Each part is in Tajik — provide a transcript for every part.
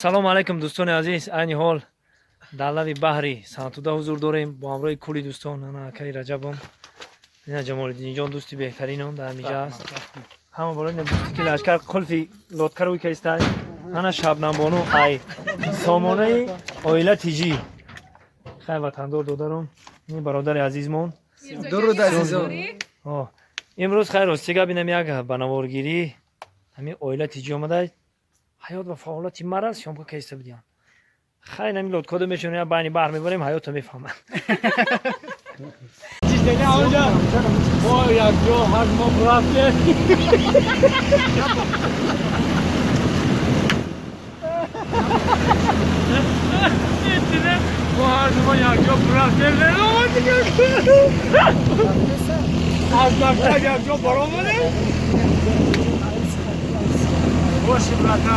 Салому алайкум, дӯстони азиз. Айни ҳол дар лаби баҳри Сантуда ҳузур дорем бо ҳамроҳи кулли дӯстон. Ана акаи Раҷабом, ина Ҷамолиддинҷон, дӯсти беҳтаринам дар ҳамиҷа аст. Ҳама боло ина дӯсти ки лашкар қулфи лодкаро кайстай. Ана Шабнамбону ай сомонаи оила тиҷӣ. Хай, ватандор додарам, ин бародари азизмон. Дуруд, азизон. Имрӯз, хайр, рости гап, инам як ба наворгирӣ ҳамин оила тиҷӣ омада, ҳаёт ва фаъолияти мара съёмка кайста будиям. Хай, нами лодкода мешонем, байни баҳр мебарем, ҳаётро мефаҳмад. Мо якҷо ҳар моҳ рафтем. Мо ҳар мо якҷо рафтем, аз мактаб якҷо баромадем. Боши, брата.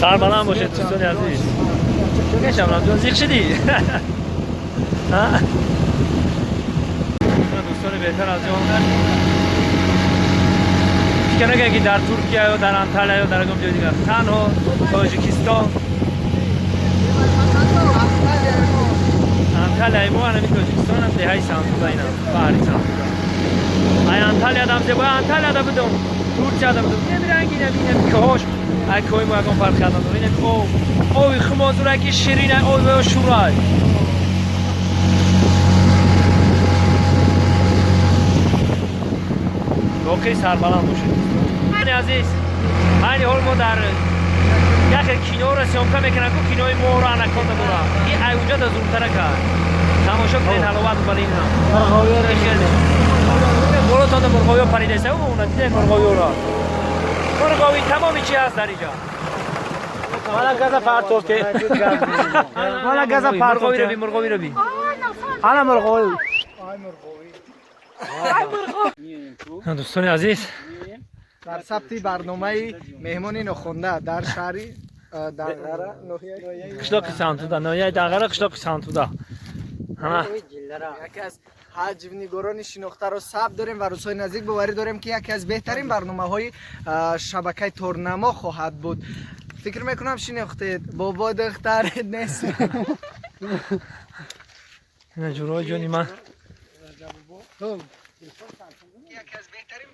Сарбаланд бошед, дӯстони азиз. Шабнамҷон, зиқ шидӣ? Дӯстони беҳтар аз ҷон, фикр накунед, ки дар Туркия ё дар Анталия ё дар ягон ҷои дигар, танҳо Тоҷикистон. Анталияи мо анами Тоҷикистонам, деҳаи Сантуда, инам баҳри Сантуда. Ай Анталиядам зебои. Анталияда будум, Турсияда будум, инами ранги, инами кӯҳош ай кӯҳи мо ягон фарқ надорад. Инами об, оби хумозура ки ширин, оби шурай. Воқеи сарбаланд бошед, дӯстони азиз. Айни ҳол мо дар яхе киноро съёмка мекунам, ку кинои моро анаконда дорам. И ай унҷа да зуртара кард. Тамошо кунед, ҳаловат бар ин ҳам. Болотонда мурғовиё паридаиста, уна дидед мурғовиёро? Мурғови тамоми чи ҳаст дар инҷо. Мана газа партофте. Мана газа мурғовиро би, партофте. Мурғовиро би. Ана мурғови. Дӯстони азиз. Дар сабти барномаи меҳмони нохонда дар шаҳри Дағара, ноҳияи Қишлоқи Сантуда, ноҳияи Дағара, қишлоқи Сантуда. Ҳама. Яке аз ҳаҷвнигорони шинохтаро сабт дорем ва рӯзҳои наздик боварӣ дорем, ки яке аз беҳтарин барномаҳои шабакаи Торнамо хоҳад буд. Фикр мекунам, шинохтед. Бобо духтарет нест. Ина ҷурои ҷони ман. Яке аз беҳтарин.